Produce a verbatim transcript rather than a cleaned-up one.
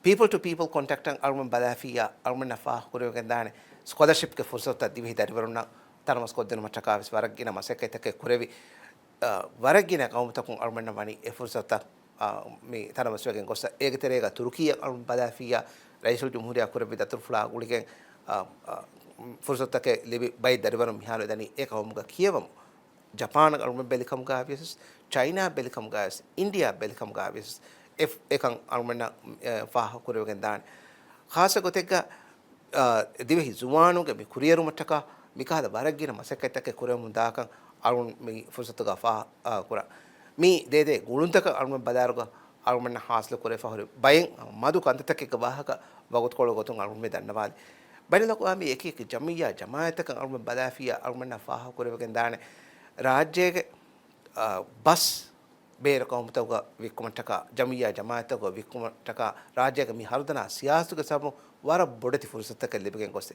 ޕީޕަލް ޓު ޕީޕަލް ކޮންޓެކްޓަށް އަޅުމެން ބަލާފިއްޔާ އަޅުމެންނަށް ފާހަގަކުރެވިގެންދާނެ ސްކޮލަޝިޕްގެ ފުރުސަތުތައް ދިވެހި ދަރިވަރުންނަށް ތަނަވަސްކޮށްދިނުމަށްޓަކާވެސް ވަރަށްގިނަ މަސައްކަތްތަކެއް ކުރެވި، އަ، ވަރަށްގިނަ ގައުމުތަކުން އަޅުމެންނަށް ވަނީ އެ ފުރުސަތުތައް، އަ، މި ތަނަވަސްވެގެން ގޮއްސަ. އޭގެ ތެރޭގަ ތުރުކީއަށް އަޅުމެން ބަލާފިއްޔާ ރައީސުލްޖުމްހޫރިއްޔާ ކުރެއްވި ދަތުރުފުޅާ ގުޅިގެން، އަ، އަ، ފުރުސަތުތަކެއް ލިބި ބައެއް ދަރިވަރުން މިހާރު ދަނީ އެ ގައުމުގަ ކިޔަވަމު. ޖަޕާނަށް އަޅުމެން ބެލިކަމުގައިވިޔަސް، ޗައިނާ ބެލިކަމުގައިވިޔަސް، އިންޑިއާ ބެލިކަމުގައިވިޔަސް، އެ، އެކަން އަޅުމެންނަށް، އެ، ފާހަގަކުރެވިގެން ދާނެ. ޚާއްޞަ ގޮތެއްގަ، އާ، ދިވެހި ޒުވާނުންގެ މި ކުރިއެރުމަށްޓަކާ މިކަހަލަ ވަރަށްގިނަ މަސައްކަތްތަކެއް ކުރެވެމުން ދާކަން އަޅުން މި ފުރުސަތުގަ ފާ، އާ، ކުރާ. މި ދޭދޭ ގުޅުންތަކަށް އަޅުމެން ބަލާއިރުގަ އަޅުމެންނަށް ހާސިލު ކުރެވިފަ ހުރި ބައެއް މަދު ކަންތައްތަކެއްގެ ވާހަކަ ވަގުތުކޮޅު ގޮތުން އަޅުން މި ދަންނަވާލި. ބައިނަލްއަގްވާމީ އެކި އެކި ޖަމިއްޔާ ޖަމާއަތްތަކަށް އަޅުމެން ބަލާފިއްޔާ އަޅުމެންނަށް ފާހަގަކުރެވިގެން ދާނެ. ރާއްޖޭގެ، އާ، ބަސް ބޭރު ގައުމުތަކުގަ ވިއްކުމަށްޓަކާ، ޖަމިއްޔާ ޖަމާއަތްތަކުގަ ވިއްކުމަށްޓަކާ، ރާއްޖޭގެ މި ހަރުދަނާ ސިޔާސަތުގެ ސަބަބުން ވަރަށް ބޮޑެތި ފުރުސަތުތަކެއް ލިބިގެން ގޮސް.